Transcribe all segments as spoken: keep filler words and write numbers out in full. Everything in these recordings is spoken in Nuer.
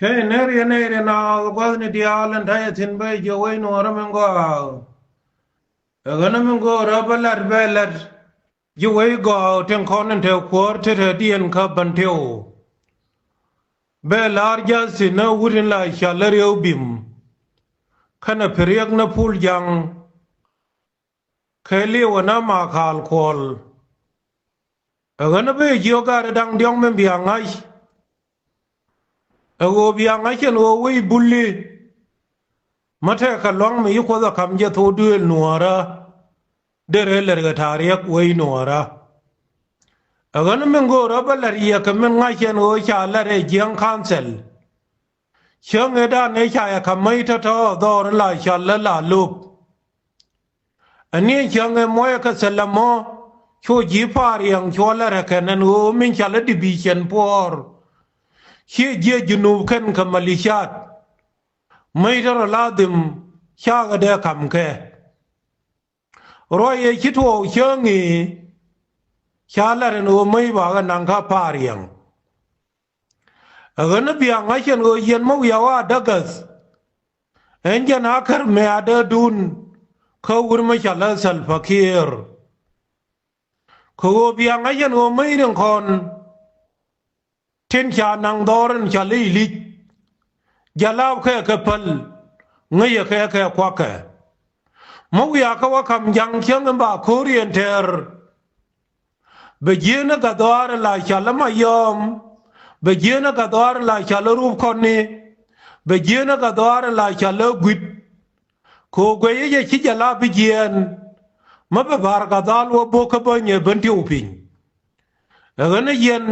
Tëë nɛr yɛn nɛy ri naath gua̱thni diaal ɛn ta̱yɛ thi̱n bä ji̱ wec nuɔɔrä min gɔaa. Ɛ ɣänä min go̱o̱rä bä la̱t bɛ la̱t ji̱ wec gɔaa tin kɔn in te kuäär te te diɛn kä bän tëë ɣöö bɛ la̱r ja̱th thi̱n ɛ wut in la cɔal ɛ Riɛw Bim. Kɛnɛ Piriɛk ni Pul Ja̱ŋ. Kɛ liwä na ma kaal kuɔl. Ɛ ɣän ɛ ben jiök gat ɛ da̱ŋ diɔ̱ŋ min bia ŋa̱c. Ɛ ɣöö bia ŋa̱c ɛn ɣöö wec Buli. Mä tɛkɛ lua̱ŋ mi ci Kuoth ɛ ka̱m jɛ thok duëël nuɔ̱ɔ̱rä. Derɛ lɛr kɛ ta̱a̱ riɛk wec nuɔ̱ɔ̱rä. Ɛ ɣän ɛ min go̱o̱rä bä la̱t yɛ kɛ min ŋa̱c ɛn ɣöö ca la̱t ɛ jiäŋ council. Cäŋ ëëdan ëë ca yɛ ka̱m mäc tɔ̱tɔ̱ dhɔr in la cɔal ɛ la lop. Ɛ ni cäŋ ëë muɔcɛ kɛ thil ɛmɔ cu ji̱ Pariɛŋ cuɔ lɛ rɛ kɛn ɛn ɣöö min cɔal ɛ division puɔ̱ɔ̱r. Ciɛ jiɛ Junub kɛn kɛ malicat. Mäc tɔ̱tɔ̱ la dhim cakɛ dee ka̱m kɛ. Ruac ëë ci tuɔɔk cäŋ i̱ ca la̱t ɛn ɣöö mäc bakɛ naŋ kä Pariɛŋ. Ɛ ɣän ɛ bia ŋa̱c ɛn ɣöö yɛn mä wiaa wa dägäth. Ɛn jɛn a kär mëë a dee duun kä wur mä cɔal ɛ Salva Kiir. Kɛ ɣöö bia ŋa̱c ɛn ɣöö mäc rin kɔn tin ca naŋ dhɔr in cɔal ɛ Ilic. Jalap kɛ kɛ päl ŋäcɛ kɛ kɛ kuakɛ. Mä wiaa kä wä ka̱m ja̱ŋ cäŋ in ba ko̱r yɛn tɛɛr. Bɛ jieenä gat dhɔaar in la cɔal ɛ Mayɔm. Bɛ jieenä gat dhɔaar in la cɔal ɛ Rup Kɔni. Bɛ jieenä gat dhɔaar in la cɔal ɛ Guit. Kɛ ɣöö guɛcä jɛ ci jɛ la bi jiɛɛn. Mä bɛ ba̱a̱r gat dhal wä bo̱k kä bänyɛ ben tiw piny. Ɛ ɣän ɛ yɛn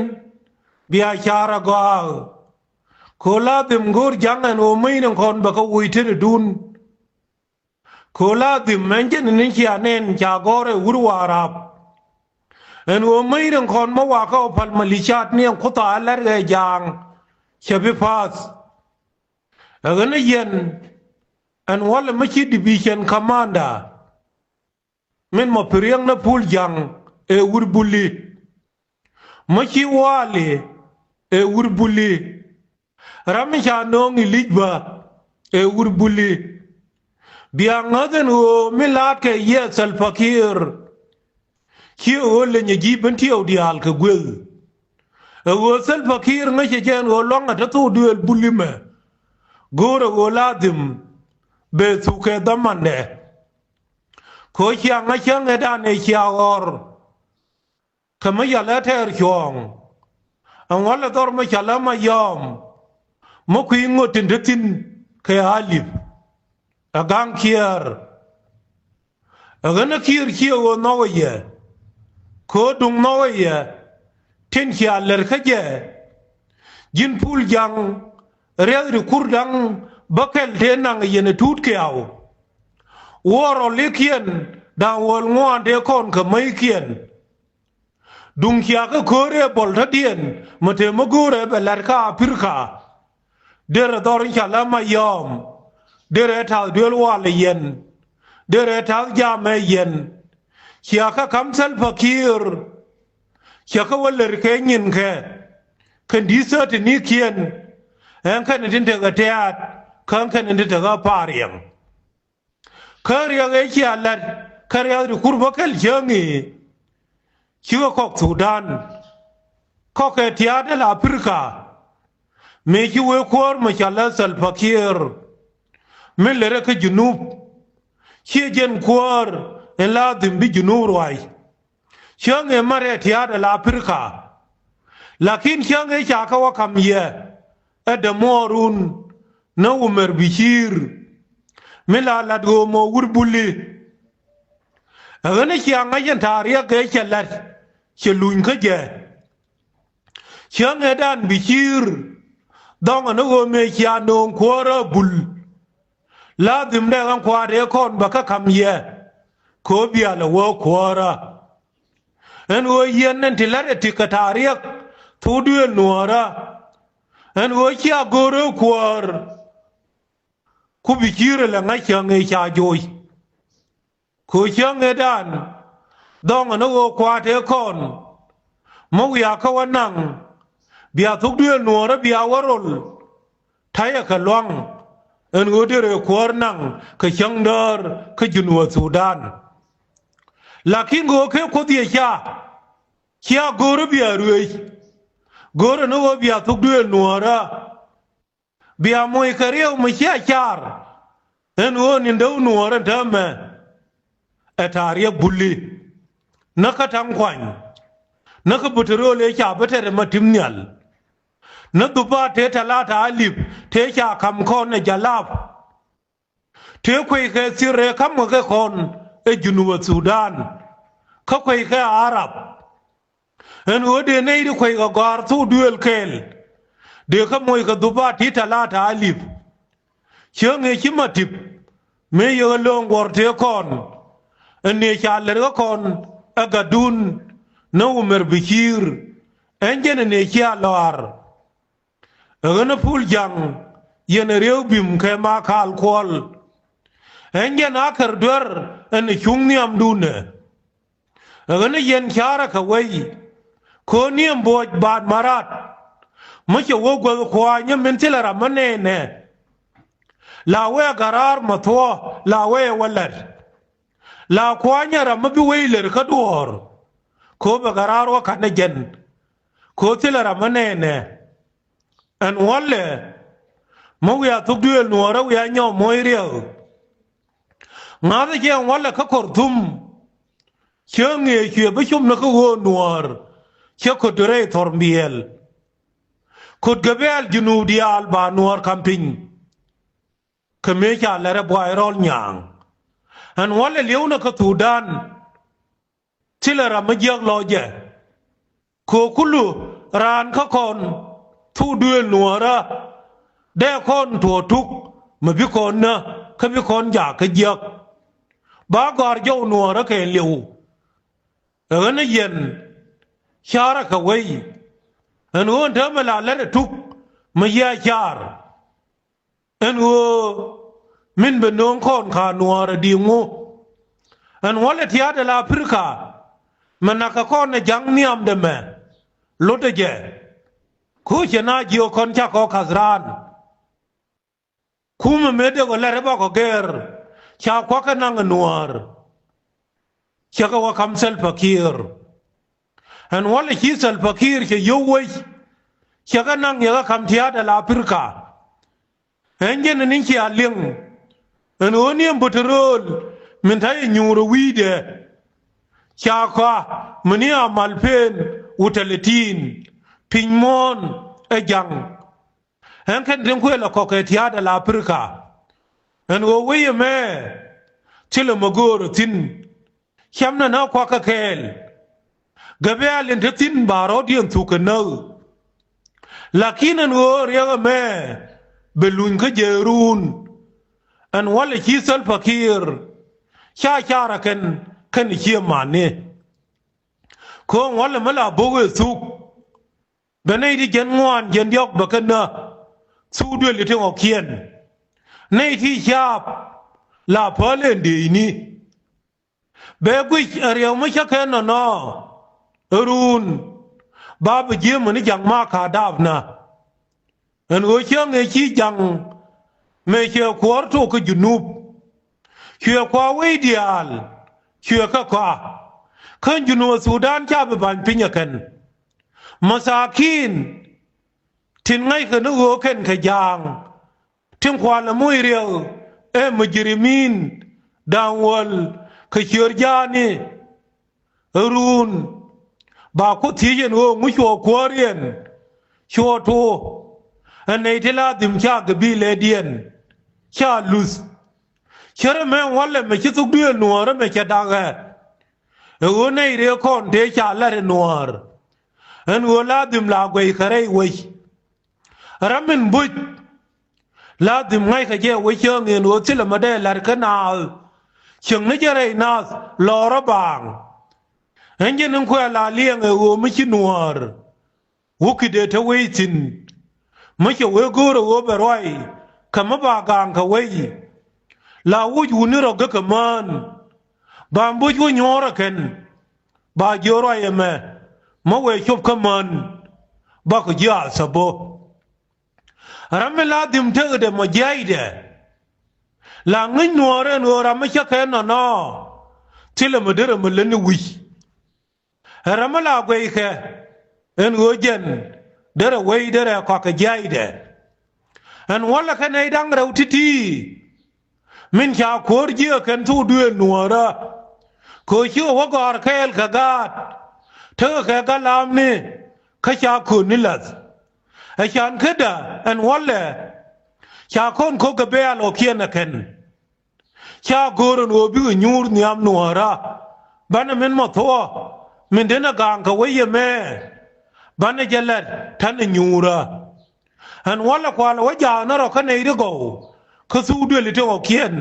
bia ca̱r ɛ gɔaa. Kɛ ɣöö la dhim go̱o̱r ja̱ŋ ɛn ɣöö mäc ni kɔn bɛ kɛ woc tetdun. Kɛ ɣöö la dhim ɛn jɛn ni cia nɛn ca gɔ̱r ɛ wur Warap. Ɛn ɣöö mäc rin kɔn mä wakä ɣöö pal malicat ni ɛn Kuoth a la̱t ɛ ja̱a̱ŋ. Cɛ bi pa̱a̱th. Ɛ ɣän ɛ yɛn ɛn walɛ mä ci division commander. Min mɔ Piriɛk ni Pul Ja̱ŋ ɛ wur Buli. Mä ci Wali ɛ wur Buli. Ram mi ca nööŋ Ilic bä ɛ wur Buli. Bia ŋäth ɛn ɣöö mi laatkɛ yɛ Salva Kiir. Ci ɣöö lenyɛ ji̱ ben tiɛw diaal kɛ gueth. Ɛ ɣöö Salva Kiir ŋäcɛ jɛ ɛn ɣöö luaŋɛ te thok duëël Buli mɛ. Go̱o̱rɛ ɣöö la dhim bɛ thuk kɛ dhamandɛ. Kɛ ɣöö cia ŋa̱c cäŋ ëëdan ëë cia ɣɔr. Kɛ mi yal ɛ tɛɛr cuɔ̱ɔ̱ŋ. Ɛŋu lɛ dhɔr mi cɔal ɛ Mayɔm. Mi kui̱ ŋot tin te thi̱n kɛ alip. Ɛ ga̱ŋ Kiir. Ɛ ɣän ɛ Kiir ciɛ ɣöö nhɔkɛ yɛ. Kɛ ɣöö duŋ nhɔkɛ yɛ. Tin cia lɛr kä jɛ. Ji̱n Pul Ja̱ŋ. Riath ri kur da̱ŋ bäkɛl tëë naŋ yɛn ɛ tuut kiaw. Wuɔ̱ɔ̱r rɔlikiɛn da̱ŋ wäl ŋuan tëë kɔn kɛ mäckiɛn. Duŋ cia kä köör ëë bɔl tätdiɛn mɛ tëë mä go̱o̱rɛ bɛ la̱t kä Aprika. Derɛ dhɔr in ca lä Mayɔm. Derɛ ta̱th duel walɛ yɛn. Derɛ ta̱th jamɛ yɛn. Cia kä ka̱m Salva Kiir. Cia kä wä lär kɛ nyinkɛ. Kɛn di̱t thätinikiɛn. Ɛn kɛn tin tekɛ tɛ̈t kä ɛn kɛn tin tekɛ Pariɛŋ. Kä riɛk ëë cia la̱t kä riath ti kur bäkɛl cäŋ i̱. Cikɛ kɔk Thudan. Kɔkɛ tia̱a̱t däl Aprika. Mëë ci wee kuäär mɛ cɔal ɛ Salva Kiir. Mi lërɛ kä Junub. Ciɛ jɛn kuäär in la dhim bi Junub ruac. Cäŋ ëë märɛ tia̱a̱t ala Aprika. Lakin cäŋ ëë ca kä wä ka̱m yɛ ɛ dämuɔɔrun. Nä Umar Bicir. Mi la lat ɣöö mɔ wur Buli. Ɛ ɣän cia ŋa̱c ɛn ta̱a̱ riɛk ëë cɛ la̱t cɛ luny kä jɛ. Cäŋ ëëdan Bicir. Dhɔŋɛ ni ɣöö mëë cia nööŋ kuäärä Bul. La dhim dee ɣän kua̱r ëë kɔn bä kä ka̱m yɛ. Kɛ ɣöö bia lɛ wä kuäärä. Ɛn ɣöö yɛn ɛn ti la̱t ɛ ti kɛ ta̱a̱ riɛk thok duëël nuɔ̱ɔ̱rä. Ɛn ɣöö cia go̱o̱r ëë kuäär. Ku Bicir ɛ lɛ ŋa̱c cäŋ ëë ca joc. Kɛ ɣöö cäŋ ëëdan. Dhɔŋɛ ni ɣöö kua̱r ëë kɔn. Mä wiaa kä wä naŋ. Bia thok duëël nuɔ̱ɔ̱rä bia wä rol. ta̱yɛ kɛ lua̱ŋ ɛn ɣöö dee rɛy kuäär naŋ kɛ cäŋ däär kä Junub Thudan. Lakin ɣöö kɛ Kuoth yɛ ca cia go̱o̱rä bia ruëëc, go̱o̱rä ni ɣöö bia thuk duëël nuäärä, bia moc kɛ riɛw mi cia car ɛn ɣöö ni däw nuäärä täämɛ. Ɛ ta̱a̱ riɛk buli näkä ta̱ŋ kuany, näkä buterol ëë ca bi tɛt ɛmɛ tim nhial, nä dhupa tëë talata alip tëë ca ka̱m kɔn ɛ jalap. Tëë kueckɛ thir ëë ka̱mkɛ kɛ kɔn ɛ Junub Thudan kä kueckɛ Arab. Ɛn ɣöö dee nɛy ti kueckɛ gɔ̱a̱r thok duëël kɛɛl, dee kä moc kɛ dhupa ti talata alip. Cäŋ ëë ci Matip mëë yɛ ɣä lööŋ guɔ̱r tëë kɔn, ɛn ëë ca lɛr ɣä kɔn ɛ Gatdun, nä Umɛr Biciir, ɛn jɛn ɛn ëë cia lɔaar. Ɛ ɣän ɛ Pul Jaŋ, yɛn ɛ Rieu Bim kɛ Makal Kuɔl. Ɛn jɛn a kär duer ɛn ɛ cuŋ nhiamdun ɛ. Ɛ ɣän ɛ yɛn ca̱rä kɛ wei, ko̱ niɛm bo̱o̱c baat marat. Mi cɛ wä guäth kua̱a̱nyä min thilɛ ram mi nɛɛnɛ. La wee ɛ garaar mɛ thuɔ̱ɔ̱, la wee ɛ wä lɛr. La kua̱nyä ram mi bi wei lɛr kä duɔ̱ɔ̱r. Ko̱ bɛ garaar wä ka̱n ɛ jɛn. Ko̱ thilɛ ram mi nɛɛnɛ. Ɛn wälɛ mi wiaa thuk duëël nuɔɔrä wiaa nyɔk moc riɛk. Ŋa̱thä jɛ ɛn wälɛ kä Kɔrthum. Cä ŋëë cuɛ bi cop ni kä ɣöö nuɔɔr cä ko̱t rɛy thɔr biɛl. Ko̱t gɛ bɛɛl Junub diaal ba nuɔɔr ka̱m piny. Kɛ mëë ca lɛr ɛ buay rɔl nyaaŋ. Ɛn wälɛ li̱ewnä kä Thudan. Thilɛ ram mi jiäk lɔcɛ. Kɛ kulu raan kä kɔn thuk duëël nuɔɔrä. Dee kɔn tuɔɔk tuk mi bi kɔn nä kä bi kɔn jaak kä jiäk. Ba gɔ̱a̱r jɔw nuɔɔrä kɛ liw. Ɛ ɣän ɛ yɛn ca̱rä kɛ wei. Ɛn ɣöö ɛn täämɛ la lɛr ɛ tuk mi yia ca̱r. Ɛn ɣöö min bɛ nööŋ kɔn ka nuɔɔr ɛ di̱i̱ŋu. Ɛn wälɛ tia̱a̱dɛ la Aprika. Mɛ nakä kɔn ɛ ja̱ŋ nhiamdɛ mɛ lotdɛ jɛ. Ko̱ cɛ na jiök kɔn ca kɔ ka̱th raan. Kumɛ mëë dee kɔ lɛr ɛ bakɔ gɛr. Ca kuakä naŋ ɛ nuɔɔr. Cɛ kɛ wä ka̱m Salva Kiir. Ɛn wälɛ ci Salva Kiir cɛ yio̱w wec. Cɛ kɛ naŋ yɛ kɛ ka̱m tia̱a̱dɛ la Aprika. Ɛn jɛn ɛn in cia liŋ ɛn ɣöö ni ɛn buterol min ta̱yɛ nyuur ɛ wi̱i̱dɛ. Ca kɔa mi ni a mal pen wutɛlɛ ti̱i̱n piny muɔ̱ɔ̱n ɛ ja̱ŋ. Ɛn kɛn tin kuël ɛ kɔk kɛ tia̱a̱dɛ la Aprika. Ɛn ɣöö wec ɛmɛ thilɛ mi göörä thi̱n. Cam nɛ na kuakä kɛɛl. Gɛ bɛ̈ɛ̈l in te thi̱n ba rɔ̱diɛn thuk kɛ näk. Lakin ɛn ɣöö riɛk ɛmɛ bɛ luny kä jɛ ruun. Ɛn walɛ ci Salva Kiir ca carɛ kɛn kɛn cië mani. Kööŋ walɛ mi la bo̱k ëë thuk. Bɛ nɛy ti jiɛn ŋuan jiɛn diɔ̱k bɛ kɛ nä. Thuk duëli ti ŋɔkiɛn. Nɛy ti caap la päl ɛn dëëcni. Bɛ guic ɛ riɛw mi cä kɛ nɔnɔ. Ɛ ruun ba bi ji̱ mi ni ja̱ŋ ma ka daapna. Ɛn ɣöö cäŋ ëë ci ja̱ŋ mëë cɛ kuɔɔr tok kä Junub. Cuɛ kua wec diaal cuɛ kɛ kɔa. Kä Junub Thudan ca bi ba̱ny piny ɛ kɛn. Masakin tin ŋa̱ckɛ ni ɣöö kɛn kɛ ja̱a̱ŋ. Tin kualɛ moc riɛk ɛ mujrimin da̱ŋ wäl kɛ ciöör ja̱a̱ni. Ɛ ruun ba Kuoth thiec ɛn ɣöö ŋu cuɔ kuäär yɛn cuɔ tuɔ. Ɛ nɛy ti la dhim ca gabilɛdiɛn ca luth. Cärɛ mɛ walɛ mɛ ci thuk duëël nuɔ̱ɔ̱rä mɛ cɛ dakɛ. Ɛ ɣöö nɛy rëë kɔn tëë ca lat ɛ nuɔ̱ɔ̱r. Ɛn ɣöö la dhim la guɛc kɛ rɛy wec. Ram min buc la dhim ŋa̱ckɛ jɛ wec cäŋ in ɣöö thilɛ mɛ dee la̱r kä naath. Cieŋ ni jɛ rɛy naath lɔɔrä baaŋ. Ɛn jɛn in kuɛ la liɛŋ ɛ ɣöö mi ci nuäär. Wä ki̱dɛ te wec thi̱n. Mi cɛ wee go̱o̱rɛ ɣöö bɛ ruac kɛ mi ba gaaŋ kɛ wec. La wuc wuni rɔ gek kɛ mään. Ba mi buc wä nyuɔ̱ɔ̱rä kɛn. Ba jiök ruac ɛmɛ mi wëë cop kä män. Bakɔ ji̱ a thäbä. Ram mi la dhim tekdɛ mɔ jiaydɛ. La ŋi̱ny nuɔɔrɛ ɛn ɣöö ram mi cä kɛ nɔnɔ. Thilɛ mi derɛ mi leni wi̱c. Ɛ ram mi la guɛykɛ ɛn ɣöö jɛn derɛ wec derɛ kɔakɛ jiaydɛ. Ɛn wälɛ kɛ nɛy da̱ŋ rɛw ti̱ti̱. Min ca kuäär jiäk kɛn thok duëël nuɔ̱ɔ̱rä. Kɛ ɣöö cikɛ wä gɔ̱a̱r kɛɛl kɛ gaat. Tekɛ kɛ galamni kä ca köötni la̱th. Ɛ can kädä ɛn wälɛ. Ca kɔn ko̱k kɛ bɛ̈ɛ̈l ɣɔ̱kiɛn ɛ kɛn. Ca go̱o̱r ɛn ɣöö bikɛ nyuur nhiam nuɔ̱ɔ̱rä. Banɛ min mɔ thuɔ̱ɔ̱ min denɛ ga̱a̱ŋ kɛ wec yɛ mɛ. Banɛ jɛ la̱t ta̱nɛ nyuurä. Ɛn wälɛ kualɛ wä jaaknä rɔ kä nɛy ti gɔw kä thuk duëli ti ɣɔ̱kiɛn.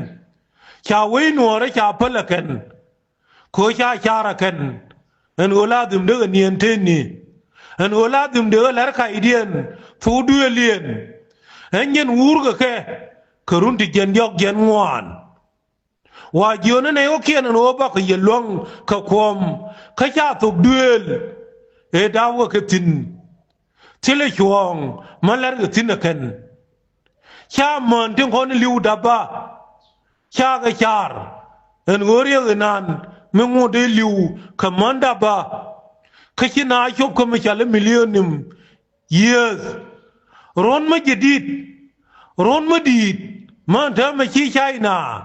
Ca wec nuɔɔrä ca päl ɛ kɛn. Kɛ ɣöö ca car ɛ kɛn. Ɛn ɣöö la dhim dee kɛ niɛn tëëni. Ɛn ɣöö la dhim dee kɛ la̱r kacdiɛn thuk duëëliɛn. Ɛn jɛn wuurkɛ kɛ kɛ run ti jiɛn diɔ̱k jiɛn ŋuan. Wa jiöönä nɛy ɣɔ̱kiɛn ɛn ɣöö bakɔ yɛ luäŋ kɛ kuɔ̱m kä ca thok duëël. Ëë da̱wä kɛ thi̱n. Thilɛ cuɔ̱ɔ̱ŋ mä la̱rkɛ thi̱n ɛ kɛn. Ca män tin kɔn li̱w dapä. Ca kɛ car ɛn ɣöö riɛk inan mi ŋot dee li̱w kɛ män dapä. Kä ci na cop kä mi ca lɛ miliönim. Yiëëth. Ruɔ̱n mä jɛ di̱t. Ruɔ̱n mä di̱i̱t mä täämɛ ci China.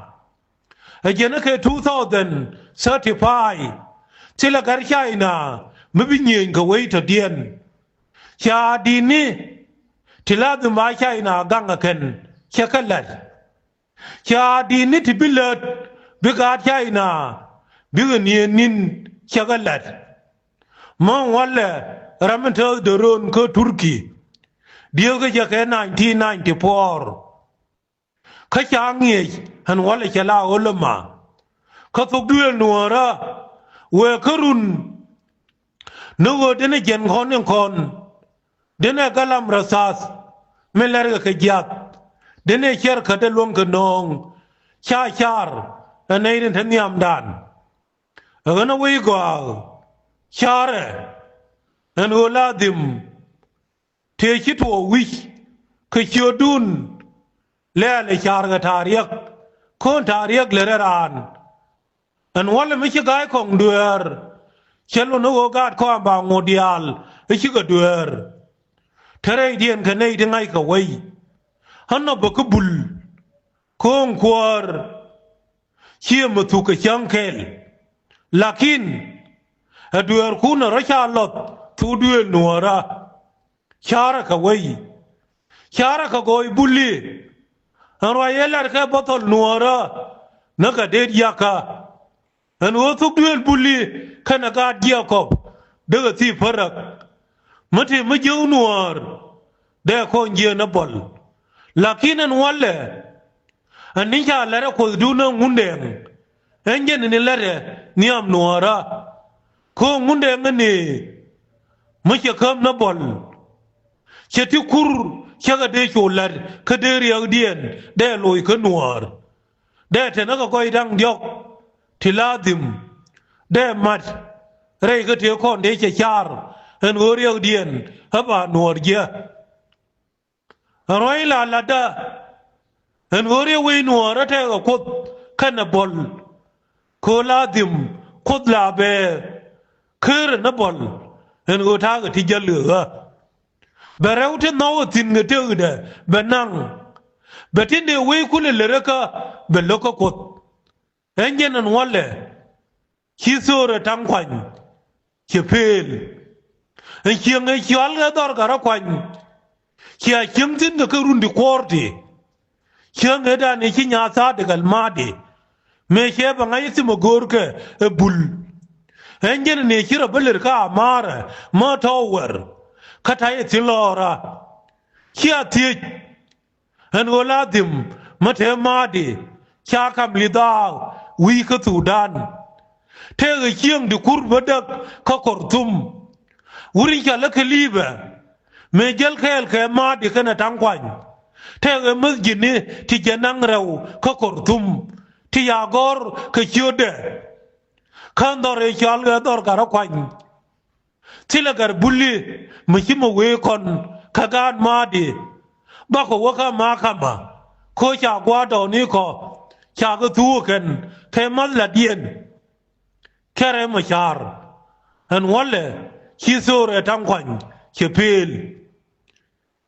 Ɛ jɛn ɛ kɛ two thousand thirty-five. Thilɛ gär China mi bi nyiëëny kɛ wec tɔ̱diɛn. Ca di̱tni ti la dhim ba China gaŋ ɛ kɛn cɛ kɛ la̱t. Ca di̱tni ti bi lät bi gaat China bikɛ niëëni cɛ kɛ la̱t. Mä walɛ ram mi tääth dee röön kä Turki. Diëëkä cɛ kɛ nineteen ninety-four. Kä ca ŋi̱eec ɛn wälɛ cɛ la ɣöl ɛma. Kä thok duëël nuɔ̱ɔ̱rä wëë kä run. Ni ɣöö denɛ jiɛn kɔn in kɔn. Denɛ galam rɔ thath. Min lɛrkɛ kɛ jiath. Denɛ ciɛr kädɛ luäŋ kɛ nööŋ. Ca car ɛ nɛy tin te nhiamdan. Ɛ ɣän ɛ wec gɔaa. Carɛ ɛn ɣöö la dhim. Tëë ci tuɔɔk wi̱c kɛ ciötdun. Lɛɛl ɛ ca̱r kɛ ta̱a̱ riäk. Ko̱n ta̱a̱ riäk lät ɛ raan. Ɛn wälɛ mi ci ga̱a̱c kɔŋ dueer. Cɛ lun ɛ ɣöö gaat kɔaŋ ba ŋot diaal ɛ cikɛ dueer. Te rɛydiɛn kɛ nɛy ti ŋa̱ckɛ wei. Ɣän nɔ bä kä bul. Ko̱o̱ŋ kuäär. Ciɛ mi thuk kɛ cäŋ kɛl. Lakin ɛ dueerkun ɛ rɔ ca lɔth thuk duëël nuɔ̱ɔ̱rä. Ca̱rä kɛ wei. Ca̱rä kɛ gɔɔy buli. Ɛn ruac ëë la̱rkɛ bä thɔl nuɔ̱ɔ̱rä. Näkɛ det yakä. Ɛn ɣöö thuk duëël buli kɛnɛ gaat Jiɛkɔp. Dee kɛ thii päräk. Mi ti mi jiäk nuɔ̱ɔ̱r. Dee kɔn jiäk ni bɔl. Lakin ɛn wälɛ. Ɛn ni ca lɛr ɛ kuothdun ɛ Ŋundɛŋ. Ɛn jɛn ni lɛr ɛ nhiam nuɔ̱ɔ̱rä. Kä Ŋundɛŋ ni mi cɛ käm ni bɔl. Cɛ ti kur cɛ kɛ dee cu la̱t kä dee riäkdiɛn dee loc kä nuɔ̱ɔ̱r. Dee te ni kɛ gɔɔy da̱ŋ diɔ̱k ti la dhim. Dee mat rɛy kä tëë kɔn dee cɛ car ɛn ɣöö riäkdiɛn ɛ ba nuɔ̱ɔ̱r jiɛ. Ɛn ruac la la̱tdä. Ɛn ɣöö riɛk wec nuɔ̱ɔ̱r ɛ tɛkɛ kuoth kɛnɛ bɔl. Köö la dhim kuoth la bɛ. Ker ɛn ɛ bɔl. Ɛn ɣöö ta̱a̱ kɛ ti jäl kɛ ɣä. Bɛ rɛw ti nhɔk ɛ thi̱n kɛ tëkdɛ bɛ naŋ. Bɛ tin dee wec kulɛ lät ɛ kä bɛ lo̱k kä kuoth. Ɛn jɛn ɛn wälɛ. Ci thöörɛ ta̱ŋ kuany. Cɛ pëël. Ɛn cieŋ ëë cɔal kɛ dhɔr kɛ rɔ kuany. Cia cieŋ thi̱n kɛ kɛ run ti kuɔɔr ti. Cieŋ ëëdan ëë ci nyaatha dikɛl ma̱a̱di. Mëë cɛ bɛ ŋa̱c ɛ thimɛ go̱o̱rkɛ ɛ bul. Ɛn jɛn ɛn ëë ci rɔ bä lër kä amaarɛ mä tɔ̱ wɛr. Kä ta̱yɛ thi̱n lɔɔra. Cia thiec. Ɛn ɣöö la dhim mä te ma̱a̱di ca kam li dhaak wi̱i̱ kä Thudan. Tëëkɛ cieŋ ti kur bä däk kä Kɔrthum. Wur in ca lä kɛ li̱i̱pɛ mëë jäl kɛɛl kɛ ma̱a̱di kɛnɛ ta̱ŋ kuany. Tëëkɛ mäth ji̱ni ti jɛ naŋ rɛw kä Kɔrthum ti ya gɔ̱r kɛ ciötdɛ. Kä dhɔr ëë cɔal kɛ dhɔr gat rɔ kuany. Thilɛ gat buli mi ci mi wee kɔn kä gaat ma̱a̱di. Bakɔ wä kä ma̱a̱ kamä, kä ca gua̱a̱r dɔɔni kɔ, ca kɛ thuuk kɛn kɛ ma̱th la diɛn. Kɛrɛ mɛ ca̱r ɛn wälɛ ci thor ɛ ta̱ŋ kuany cɛ pëël.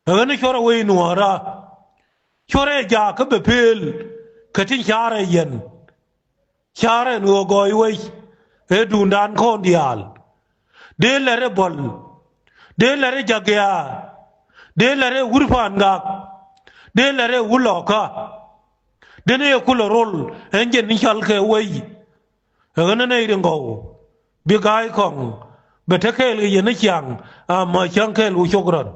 Ɛ ɣän cuɔrɛ wec nuɔ̱ɔ̱rä, cuɔrɛ jaak kä bɛ pëël kɛ tin ca̱rɛ yɛn. Ca̱rɛ ɛn ɣöö gɔɔy wec ɛ duundan kɔn diaal. Dee lɛr ɛ bɔl, dee lɛr ɛ jagia, dee lɛr ɛ wur pa̱a̱n gak, dee lɛr ɛ wur lɔkä. Denɛ yɛ kulɛ rol ɛn jɛn ni cɔal kɛ wec. Ɛ ɣän ɛ nɛy ri ŋɔw bi ga̱a̱c kɔŋ bɛ te kɛɛl kɛ yɛn ni ciaŋ. Amä cäŋ kɛɛl wu cok rɔn.